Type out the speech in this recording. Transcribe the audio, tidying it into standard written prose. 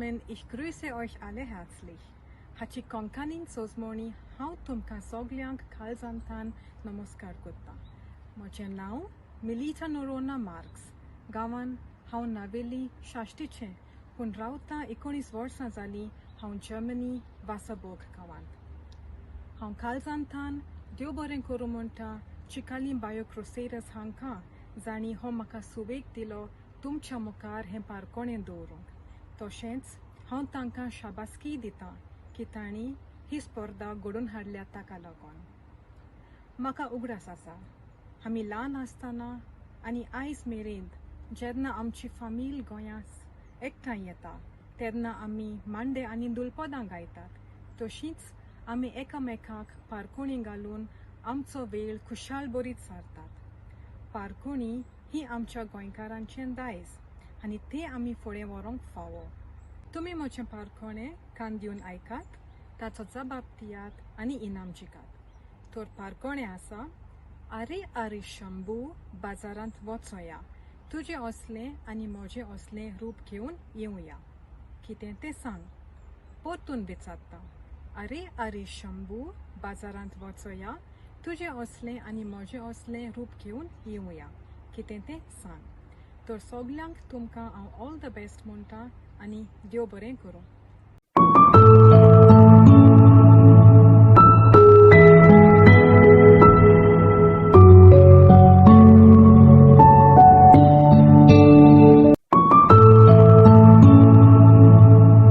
zusammen, ich grüße euch alle herzlich. हाची कोंकणीन सोजमणी हांव तुमकां सगल्यांक काळजांतान नमस्कार करतां. म्हजें नांव मिलिटा नोरोना मार्क्स. गांवान हांव नावेली साश्टीचें, पूण रावता 19 वर्सां जालीं हांव जर्मनी वासबोग गांवांत. हांव काळजांतान देव बरें करूं म्हणटा चिकालीं बायो क्रुसेडर्स हांकां, जांणी हो म्हाका सुवेग दिलो तुमच्या मुखार हें पारकोणें दवरूंक. तशेंच हांव तांकां शाबासकी दितां की तांणी ही स्पर्धा घडोवन हाडल्या ताका लागून. म्हाका उगडास आसा, आमी ल्हान आसतना आनी आयज मेरेन जेन्ना आमची फामील गोंयांत एकठांय येता तेन्ना आमी मांडे आनी दुलपदां गायतात. तशींच आमी एकामेकाक पारकोणी घालून आमचो वेळ खुशाल बरीत सारतात. पारकोणी ही आमच्या गोंयकारांचें दायज आनी तें आमी फुडें व्हरूंक फावो. तुमी म्हजें पारकोणें कान दिवन आयकात, ताचो जबाब दियात आनी इनाम जिकात. तर पारकोणें आसा, आरे आरे शंभू बाजारांत वचोया, तुजें असलें आनी म्हजें असलें रूप घेवन येवया. कितें तें सांग. परतून विचारता, आरे आरे शंभू बाजारांत वचोया, तुजें असलें आनी म्हजें असलें रूप घेवन येवया. कितें तें सांग. तर सगल्यांक तुमकां हांव ऑल the best म्हणटा आनी देव बरें करूं.